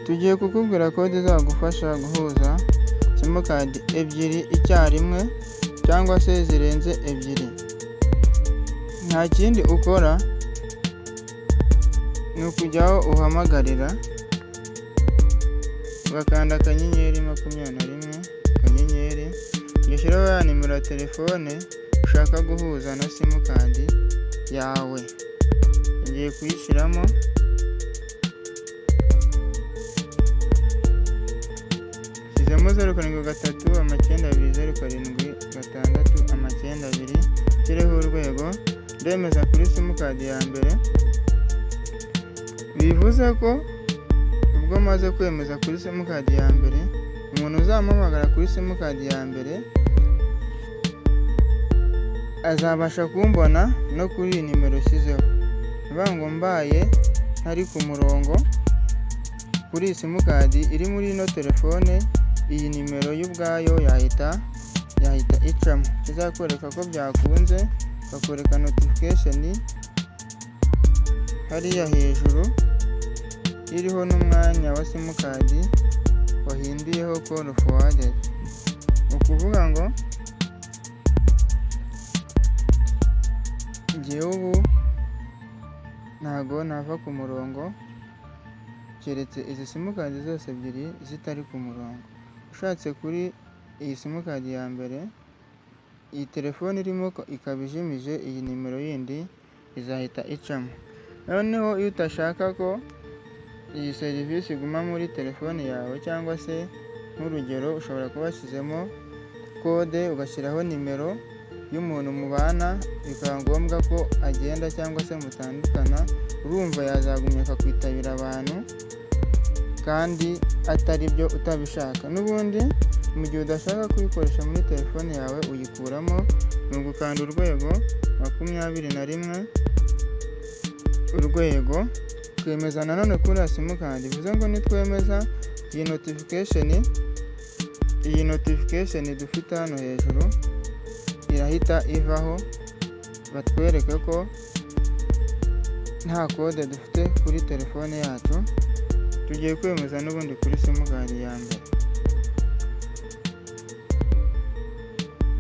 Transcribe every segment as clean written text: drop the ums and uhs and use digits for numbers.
Tugiye kukubwira code izagufasha guhuza simukadi ebyiri icyarimwe cyangwa se zirenze ebyiri. Nta kindi ukora, ni ukujya aho uhamagarira, ugakanda *21*, ugashyiraho ya nimero ya telefone ushaka guhuza na simukadi yawe. Ngiye kuyishyiramo, nshyizemo 0739207692, nshyireho urwego, ndemeza kuri simukadi ya mbere. Bivuze ko ubwo maze kwemeza kuri simukadi ya mbere, umuntu uzampamagara kuri simukadi ya mbere azabasha kumbona no kuri iyi nimero nshyizeho. Ni ukuvuga ngo mbaye ntari ku murongo kuri iyi simukadi iri muri ino telefone, iyi nimero yo ubwayo yahita icamo. Ikizakwereka ko byakunze, bakwereka notification hariya hejuru iriho n'umwanya wa simukadi wahinduyeho call forwarded. Ni ukuvuga ngo njyewe ubu ntago nava ku murongo keretse izi simukadi zose ebyiri zitari ku murongo. Ushatse kuri iyi simukadi ya mbere, iyi telefone irimo ikaba ijimije, iyi nimero yindi izahita icamo. Noneho iyo udashaka ko iyi serivisi iguma muri telefone yawe, cyangwa se nk'urugero ushobora kuba washyizemo code ugashyiraho nimero y'umuntu mubana, bikaba ngombwa ko agenda cyangwa se mutandukana, urumva yazagumya akakwitabira abantu kandi atari byo, utabishaka. N'ubundi mu gihe udashaka kuyikoresha muri telefone yawe uyikuramo, ni ugukanda #21#, ukemeza nanone kuri iriya simukadi. Bivuze ngo nitwemeza iyi notification dufite hano hejuru irahita ivaho, batwereke ko nta code dufite kuri telefone yacu. Tugiye kwemeza n'ubundi kuri simukadi ya mbere.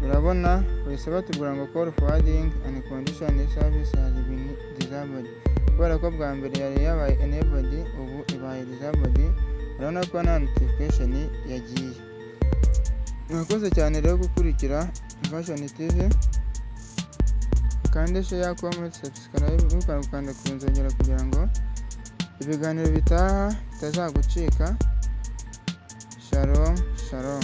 Urabona bahise batubwira ngo "Call forwarding unconditional service has been disabled", kubera ko bwa mbere yari yabaye enabled, ubu ibaye disabled. Urabona ko nta notification yagiye. Mwakoze cyane rero gukurikira Fashion TV. Ukande share, comment, subscribe, ntukande ku nzogera kugira ngo ibiganiro bitaha bitazagucika. Shalom, shalom.